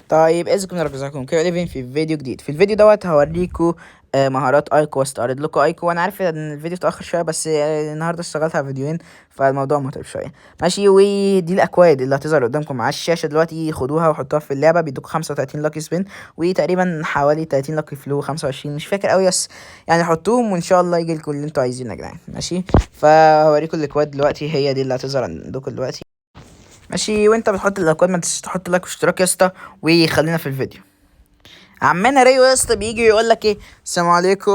طيب ازيكم يا رب، ازيكم كيو 11 في فيديو جديد. في الفيديو دوت هوريكم مهارات ايكو واستعرض لكم ايكو. وانا عارف ان الفيديو اتاخر شوية، بس النهارده اشتغلت على فيديوهين فالموضوع متعب شوية. ماشي، ودي الاكواد اللي هتظهر قدامكم على الشاشة دلوقتي، خدوها وحطوها في اللعبة. بيدوك 35 lucky spin وتقريبا حوالي 30 lucky flow، 25 مش فاكر قوي، بس يعني حطوهم وان شاء الله يجي لكم اللي انتوا عايزينه يا جدعان. ماشي، فهوريكم الاكواد دلوقتي، هي دي اللي هتظهر عندكم دلوقتي. ماشي، وانت بتحط الاكواد ما تنساش تحط like واشتراك يا اسطى، وخلينا في الفيديو. عمنا ريو يا اسطى بيجي يقول لك ايه؟ السلام عليكم،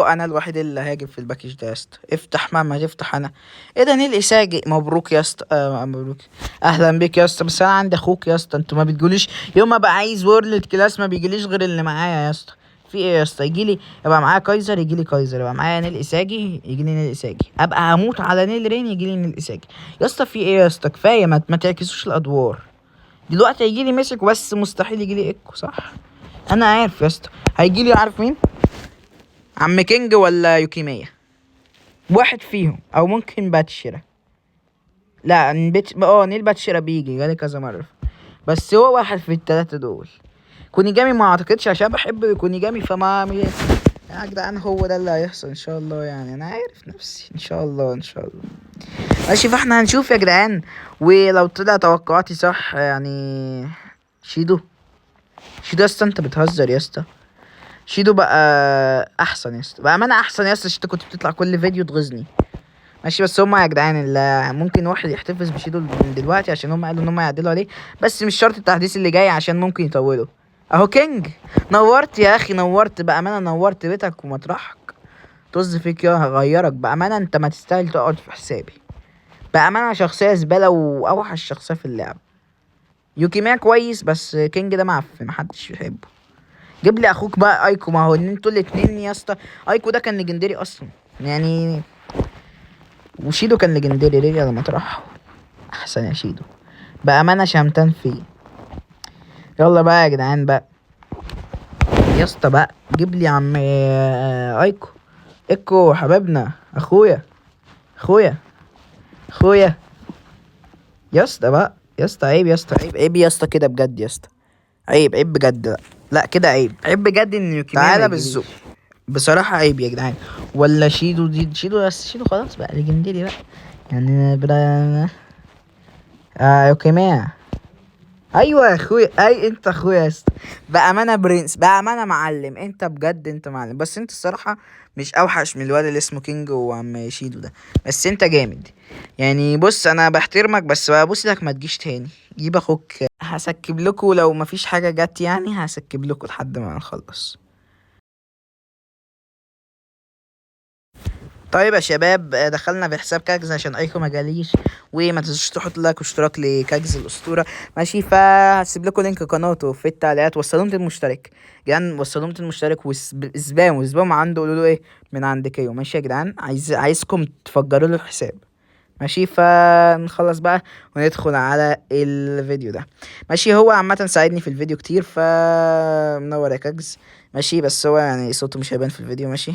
انا الوحيد اللي هاجب في ال package ده يا اسطى. افتح مهما تفتح انا. ايه ده؟ نيل اساجي، مبروك يا اسطى. مبروك، اهلا بيك يا اسطى. بس انا عندي اخوك يا اسطى، انتوا ما بتقوليش يوم ما ابقى عايز world class ما بيجيليش غير اللي معايا يا اسطى. في ايه يا اسطى؟ يجيلي يبقى معايا كايزر يجيلي كايزر، يبقى معايا نيل اساجي يجيلي نيل اساجي، ابقى هموت على نيل رين يجيلي نيل اساجي. يا اسطى في ايه يا اسطى؟ كفاية، ما تعكسوش الادوار. دلوقتي هيجيلي مسك بس مستحيل يجيلي ايكو، صح؟ انا عارف يا اسطى هيجيلي، عارف مين؟ عم كينج ولا يوكيميا، واحد فيهم، او ممكن باتشيرا. لا بيتش... اه نيل باتشيرا بيجي جالي كذا مرة، بس هو واحد في التلاتة دول. كونيجامي ما اعتقدش عشان بحب كونيجامي، فما يا جدعان هو ده اللي هيحصل ان شاء الله، يعني انا عارف نفسي ان شاء الله ان شاء الله. ماشي، فاحنا هنشوف يا جدعان، ولو طلع توقعاتي صح يعني. شيدو، شيدو يا اسطى انت بتهزر يا اسطى. شيدو بقى احسن يا اسطى، بامانه احسن يا اسطى. شيدو كنت بتطلع كل فيديو تغيظني. ماشي، بس هما يا جدعان اللي ممكن واحد يحتفظ بشيدو من دلوقتي عشان هما قالوا ان هما يعدلوا عليه، بس مش شرط التحديث اللي جاي عشان ممكن يطولوا. اهو كينج، نورت يا اخي، نورت بامانه، نورت بيتك ومطرحك. طز فيك يا هغيرك بامانه، انت ما تستاهل تقعد في حسابي بامانه. شخصية زبالة واوحش شخصية في اللعبة. يوكيميا كويس بس كينج ده معفن محدش بيحبه. جيب لي اخوك بقى ايكو، ما هو ان انتوا الاتنين يا اسطى. ايكو ده كان legendary اصلا يعني، وشيدو كان legendary. رجع لما طرحه احسن يا شيدو بامانه، شمتان فيه. يلا بقى يا جدعان بقى يا اسطى بقى، جيب لي عم ايكو. ايكو حبيبنا، اخويا اخويا اخويا يا اسطى بقى يا اسطى، عيب يا اسطى، عيب عيب يا اسطى كده بجد يا اسطى، عيب عيب بجد. لا لا كده عيب عيب بجد ان يوكيميا تعالى بالذوق بصراحة، عيب يا جدعان. ولا شيدو دي، شيدو بس شيدو خلاص بقى legendary بقى يعني. بلا يوكيميا. ايوه يا اخويا، اي انت اخويا يا اسطى بامانه، برنس بامانه، معلم انت بجد، انت معلم. بس انت الصراحة مش اوحش من الواد اللي اسمه كينج وعم شيدو ده، بس انت جامد يعني. بص انا بحترمك، بس ببص لك ما تجيش تاني. جيب اخوك. ه skip لكم لو مفيش حاجة جت يعني، ه skip لكم لحد ما نخلص. طيب يا شباب، دخلنا في حساب كاكز عشان ايكو ما جاليش، وما تنسوش تحط like واشتراك لكاكز الاسطورة. ماشي، فهسيب لكم link قناته في التعليقات. وصلوا 200 مشترك جدعان، وصلوا 200 مشترك، و spam و spam عنده، قولوا له ايه من عند كيو. ماشي يا جدعان، عايزكم تفجروا له الحساب. ماشي، فنخلص بقى وندخل على الفيديو ده. ماشي، هو عامة ساعدني في الفيديو كتير، فمنور يا كاكز. ماشي، بس هو يعني صوته مش هيبان في الفيديو. ماشي،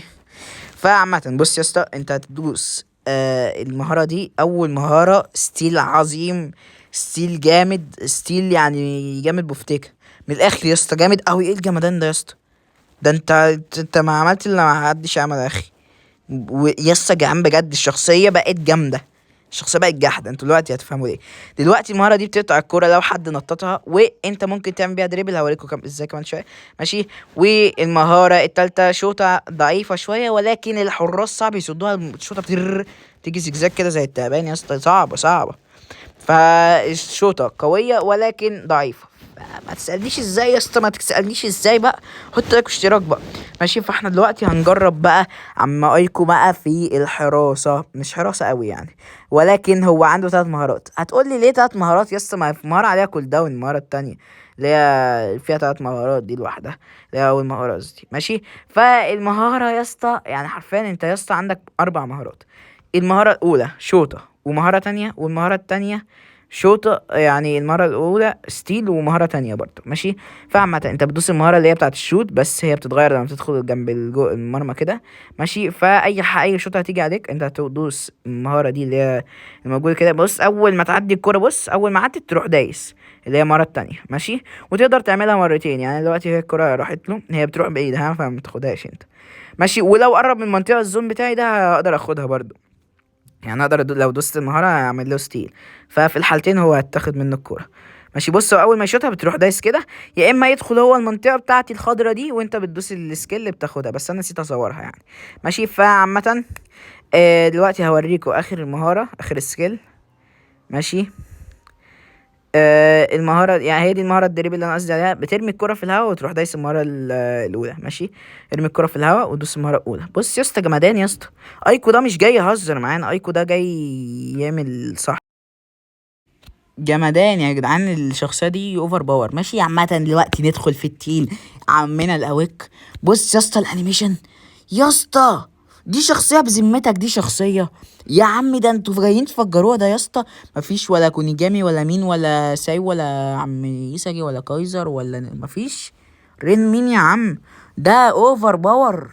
فعامة بص يا اسطى، انت هتدوس المهارة دي، اول مهارة steal عظيم، steal جامد، steal يعني جامد بفتيكة من الاخر يا اسطى، جامد قوي. ايه الجمدان ده يا اسطى؟ ده انت ما عملت اللي ما حدش عمله يا اخي. ويا اسطى جعان بجد، الشخصية بقت جامدة، الشخصية بقت جحدة. انتوا دلوقتي هتفهموا ليه. دلوقتي المهارة دي بتقطع الكورة لو حد نططها، وانت ممكن تعمل بيها dribble، هوريكم ازاي كمان شوية. ماشي، والمهارة التالتة شوطة ضعيفة شوية، ولكن الحراس صعب يصدوها. الشوطة تيجي زجزاج كده زي التعبان يا اسطى، صعبة صعبة. فالشوطة قوية ولكن ضعيفة. ما تسألنيش ازاي يا اسطى، ما تسألنيش ازاي بقى، حط like واشتراك بقى. ماشي، فاحنا دلوقتي هنجرب بقى عم ايكو بقى في الحراسة، مش حراسة قوي يعني، ولكن هو عنده 3 مهارات. هتقول لي ليه 3 مهارات يا اسطى؟ ما في مهارة عليها cooldown، المهارة التانية اللي هي فيها 3 مهارات دي لوحدها، اللي هي أول مهارة قصدي. ماشي، فالمهارة يا اسطى يعني حرفيا انت يا اسطى عندك 4 مهارات. المهارة الأولى شوطة، ومهارة تانية، والمهارة التانية شوطة، يعني المهارة الأولى steal ومهارة تانية برضو، ماشي. فعامة انت بتدوس المهارة اللي هي بتاعة ال shoot، بس هي بتتغير لما تدخل جنب المرمى كده، ماشي. فأي أي شوطة هتيجي عليك انت هتدوس المهارة دي اللي هي الموجودة كده. بص أول ما تعدي الكرة، بص أول ما عدت تروح دايس اللي هي المهارة التانية، ماشي. وتقدر تعملها مرتين، يعني دلوقتي هي الكرة راحت له، هي بتروح بعيد ها، فما تاخدهاش انت، ماشي. ولو قرب من منطقة ال zone بتاعي ده هقدر اخدها برضو، يعني اقدر لو دوست المهارة اعمل له steal، ففي الحالتين هو هتاخد منه الكورة، ماشي. بص اول ما يشوطها بتروح دايس كده، يا اما يدخل هو المنطقة بتاعتي الخضرة دي وانت بتدوس ال skill بتاخدها، بس انا نسيت اصورها يعني، ماشي. فعامة، دلوقتي هوريكم اخر المهارة، اخر skill، ماشي. المهارة يعني هي دي المهارة ال dribble اللي انا قصدي عليها، بترمي الكرة في الهواء وتروح دايس المهارة الاولى، ماشي. ارمي الكرة في الهواء ودوس المهارة الاولى. بص يا اسطى جمدان يا اسطى، ايكو ده مش جاي يهزر معانا، ايكو ده جاي يعمل صح، جمدان يا جدعان. الشخصية دي over power، ماشي. عامة دلوقتي ندخل في التيل عمنا الاويك. بص يا اسطى ال animation يا اسطى، دي شخصية بذمتك، دي شخصية يا عم، ده انتوا جايين تفجروها ده يا اسطى. مفيش ولا كونيجامي ولا مين ولا ساي ولا عم ايساجي ولا كايزر ولا مفيش رين مين يا عم، ده over power،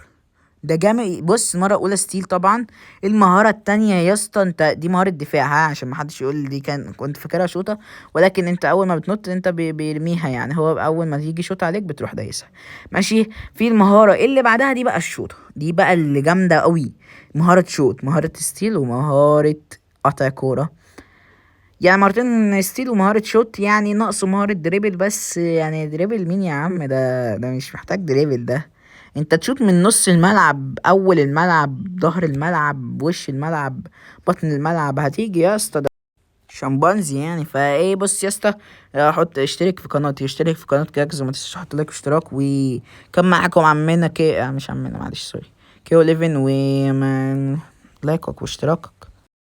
ده جامد. بص المرة الأولى steal طبعا، المهارة التانية يا اسطى انت دي مهارة دفاع ها، عشان ما حدش يقول دي كان كنت فاكرها شوطة، ولكن انت أول ما بتنط انت بيرميها، يعني هو أول ما تيجي شوطة عليك بتروح دايسها، ماشي. في المهارة اللي بعدها دي بقى الشوطة، دي بقى اللي جامدة قوي، مهارة shoot، مهارة steal، ومهارة قطع كورة، يعني مهارتين steal ومهارة shoot، يعني ناقصه مهارة dribble بس. يعني dribble مين يا عم، ده مش محتاج dribble، ده انت تشوت من نص الملعب، اول الملعب، ظهر الملعب، وش الملعب، بطن الملعب، هتيجي يا اسطى ده شمبانزي يعني. فايه بص يا اسطى، حط اشترك في قناتي، اشترك في قناة كاكز، وما تنساش تحط like واشتراك. وكان معاكم عمنا كي، مش عمنا معلش sorry، كيو 11، و لايكك واشتراكك.